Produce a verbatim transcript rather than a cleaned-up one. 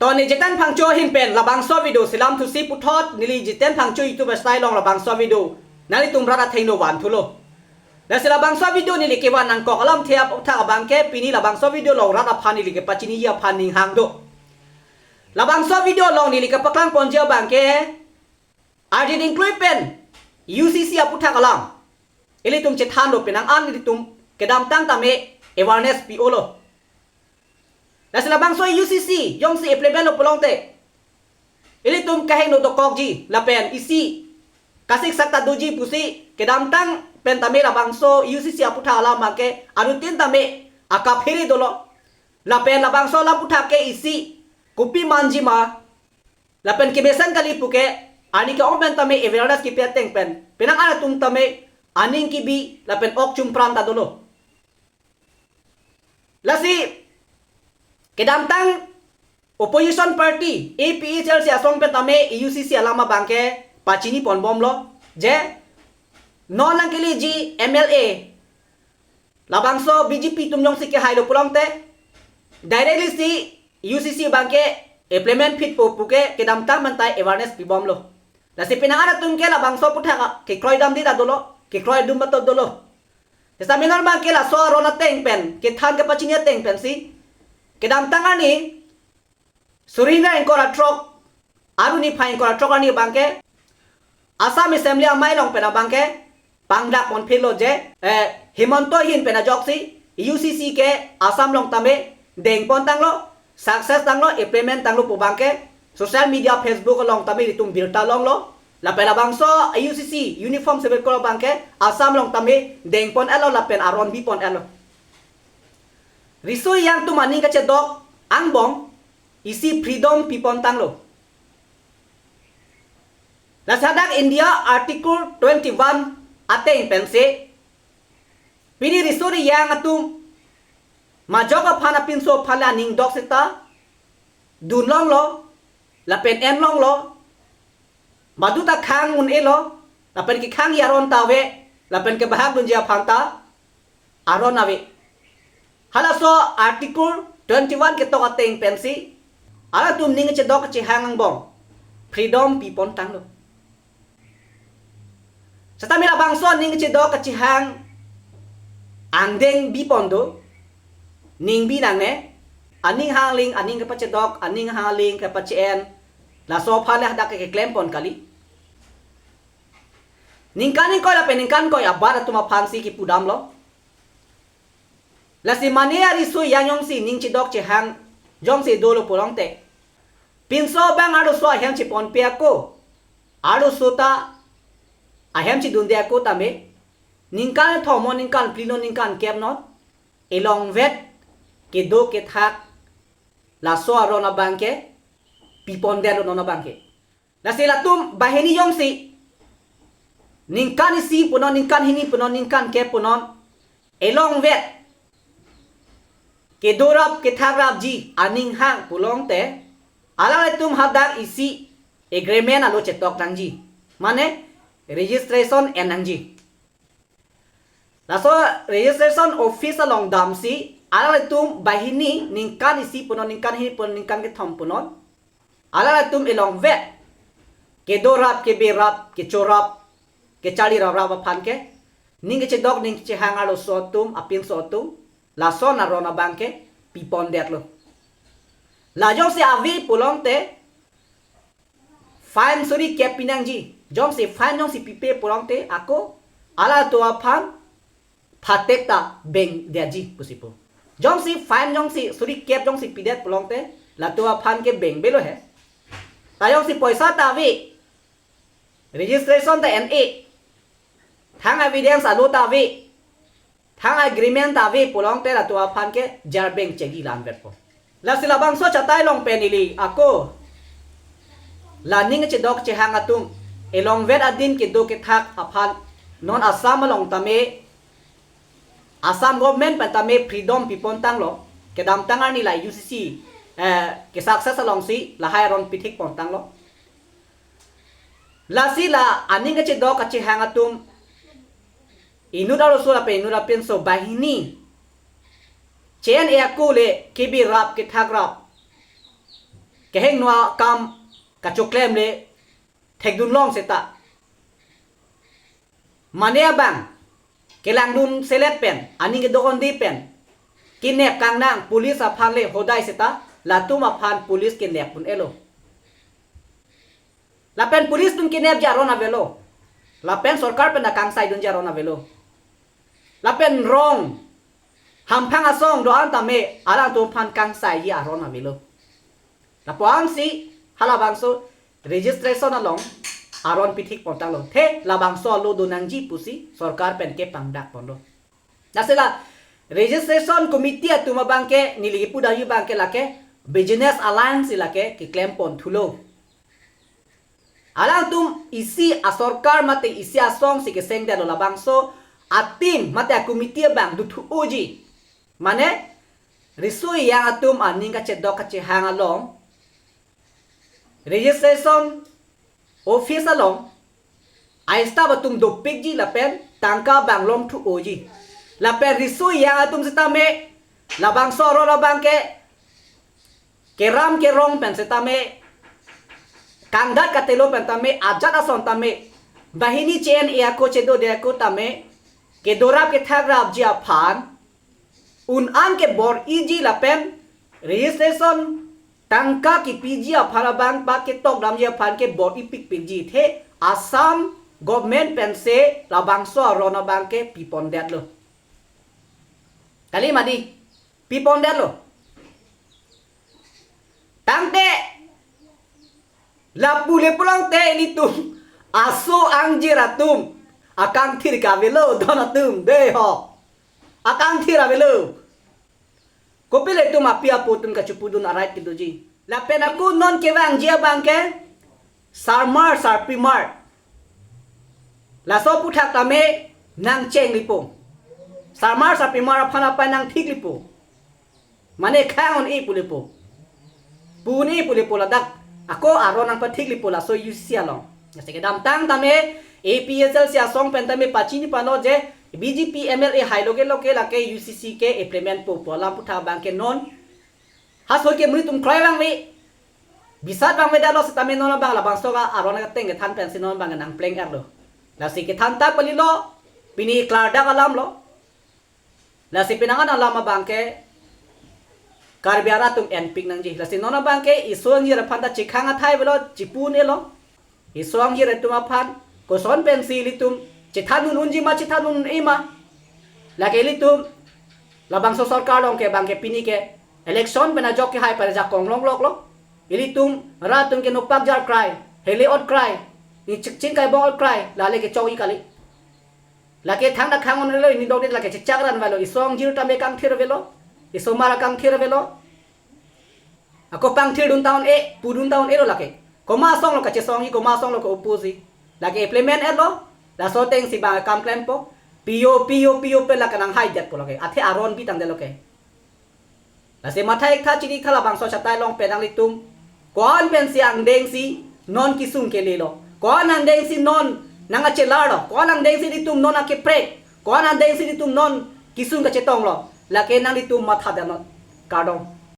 To neli Jiten Phangcho ahin pen labangso video selam thusi puthot neli Jiten Phangcho YouTube channel along labangso video nanglitum rat athengno van thulo. Lasi labangso video neli kevan nangkok alamthe aphuthak abangke pini labangso video along rat aphan neli kepachiniji aphan ning hang do. Labangso video along neli kepaklang ponji abangke ardi dingklui pen U C C aphuthak alam ilitum chethan do, penang an ilitum kedamtang tame awareness pi-olo. Lasi labangso U C C jongsi implement lo pulote ilitum kaheno dokokji lapen isi kasik sak ta doji pusi kedamtang pen tame labangso U C C aphuthak alam abangke anutin tame akaphere dolo. Lapen labangso alam aphuthak ke isi kopi manji ma lapen kemesen kali puke arni ke-ong pen tame awareness kipi ateng pen penang an atum tame aning kebi lapen ok chumpran ta dolo. Lasi kedamtang opposition party A P H L C asong pen tame U C C alam abangke pachini ponbomlo je non nangkeleji M L A labangso B J P atum jongsi kehailo pulote directly si U C C abangke implement phitpo puke kedamtang mantai awareness pibomlo. Lasi penang an atum ke labangso aphuthak kekroi damde ta dolo, kekroi dum batot dolo. Seta menor abangke laso aron ateng pen kethan kepachini ateng pensi kedamtang arni suri hini ingkoi ra throk, aruni phai ingkoi ra throk arni abangke Assam Assembly amei along pen abangke pangdak ponphitlo je, eh, Himanta ahin pen ajoksi U C C ke Assam along tame dengpon tanglo, success tanglo, implement tanglo pu abangke social media Facebook along tame ilitum birta longlo. Lapen labangso U C C Uniform Civil Code abangke Assam along tame dengpon etlo lapen aron bipon etlo. Riso-ejang atum aning kachedok angbong isi freedom pipon tanglo. Lasi hadak India Article twenty-one ateng pensi pini riso-ejang atum majok aphan apinso aphan le aning dok seta dun longlo lapen en longlo. Madu ta khang un-elo lapen kekhangji aron ta ave lapen kebahak dunji aphan ta aron ave. Halaso Article twenty-one ketok ateng pensi halatum ning kachedok kachehang angbong freedom pipon tanglo. Seta mila bangso ning kachedok kachehang angdeng bipon do, ning bi nangne, aning hangling, aning kepachedok, aning hangling kepache-en, laso aphan le hadak keklem pon kali. Ningkan ingkoi lapen ningkan ingkoi abat atum aphansi kipudamlo. Lasi mane ariso-ejang jongsi ning chedok chehang jongsi dolo pulote, pinso abang arloso ahem cheponpe ako, arloso ta ahem chedunde ako tame, ningkan thom non, ningkan phli non, ningkan kep non, elongvet kedo kethak laso aron abangke pipondetlo non abangke. Lasi latum banghini jongsi ningkan isi punon, ningkan hini punon, ningkan kep punon, elongvet kedorap kethakrapji aning hang pulote, alanglitum hadak isi agreement alo chetok nangji, mane registration en nangji. Laso registration office along damsi alanglitum banghini ningkan isi punon, ningkan hini punon, ningkan kethom punon, alanglitum elongvet kedorap, keberap, kechorap, kecharli raprap aphan ke ning kechedok ning kechehang arloso atum, apinso atum, lason aron abangke pipondetlo. La jongsi ave pulote fine suri kep pinangji. Jongsi fine jongsi pipe pulote ako halatum aphan phatek ta bengdetji pusi pu. Jongsi fine jongsi suri kep jongsi pidet pulote latum aphan ke bengvelo he. Ta jongsi poisa ta ave, registration ta en-e, thang evidence alo ta ave, thang agreement ta ave pulote latum aphan ke jar bengchekji la anvetpo. Lasi labangso chatai along pen ili ako la ning chedok chehang atum elongvet adin kedo kethak aphan non Assam along tame, Assam government pen tame freedom pipon tanglo. Kedamtang arni la U C C, eh, ke success alongsi lahai aron pithik pon tanglo. Lasi la aning kachedok kachehang atum inut arloso lapen inut apinso banghini che-en-e ako le keberap kethakrap kehingno akam kachoklem le thekdun long seta, mane abang kelangdun selet pen, aning kedo-ongde pen kenep kangnang police aphan le hodai seta, latum aphan police kenep pon-elo. Lapen police atum kenepji aron avelo. Lapen sorkar pen ta kangsaidunji aron avelo. Lapen rong hamphang asong do-an tame alangtum aphan kangsaiji aron avelo. Lapu-an si halabangso registration along aron pithik pontanglo. The labangso alo donangji pusi sorkar pen kepangdak ponlo. Lasi la registration committee atum abangke neli kipudamji abangke lake business alliance lake keklem ponthulo. Alangtum isi asorkar mate isi asong si kesengdetlo, labangso a-team mate a-committee abang dothu-oji. Mane riso ejang atum aning kachedok kachehang along registration office along a-staff atum dopikji lapen tangka abang longthu-oji. Lapen riso ejang atum setame labangso aron abangke keram kerong pen setame, kangdat katelo pen tame, ajat ason tame, banghini che-en-e ako chedode ako tame, kedorap kethakrapji aphan un-an kebor-iji lapen registration tangka kepiji aphan abang ba ketokdamji aphan kebor-ipikpikji the Assam government pensi labangso aron abangke pipondetlo. Kali mati, pipondetlo. Tangte lapu le pulote ilitum aso angjir atum akangthir ke avelo, don atum dei ho. Akangthir avelo. Kopilo itum api apo atum kachepudun a-right kedoji? Lapen ako non kevangji abangke sarmar sarpimar. Laso aphuthak tame nangchenglepo. Sarmar sarpimar aphan aphan nangthiklepo. Mane khang un-e pulepo. Pu un-e pulepo, ladak ako aron nangpathiklepo laso U C C along. Lasi kedamtang tame A P H L C asong pen tame pachini pano je B J P M L A hailo ke lo ke lake U C C ke implement po pu alam aphuthak abangke non ha sor ke muri atum kroi abang ve. Bisat abang vedetlo setame non abang labangso ka aron ateng kethan pensi non abang nangpleng-erlo. Lasi kethan ta kalilo, pini klardak alamlo. Lasi penang an alam abangke Karbi arat atum enpik nangji. Lasi non abangke iso angjir aphan ta chekhang athai avelo, chepu un-elo. Iso angjir atum aphan koson pensi ilitum chethan un-unji ma, chethan un-e ma? Lake ilitum labangso sorkar along ke abangke pini ke election pen ajok kehai pen ajakong longloklo. Ilitum rat atum ke nopak jar krai, hele ot krai, ni chikchin kai bong ot krai, lale kechokji kali. Lake thangta khang un-elo, ini dokdet lake chechak ran avelo, iso angjir tame kangthir avelo, isomar akangthir avelo. Ako pangthirdun ta un-e, pudun ta un-elo lake. Komat asong lo kachesongji, komat asong lo ke-oppose-ji. Lake implement-etlo, laso atengsi abang akam klempo. P O, P O, P O pen lake nanghaidetpo lake. Athe aron bitangdetlo ke. Lasi matha iktha chini iktha labangso chatai along pen nanglitum ko-an pensi angdengsi non kesung kelelo, ko-an angdengsi non nangkachelarlo, ko-an angdengsi ilitum non akeprek, ko-an angdengsi ilitum non kesung kachetonglo, lake nanglitum matha damnoi. Kardom.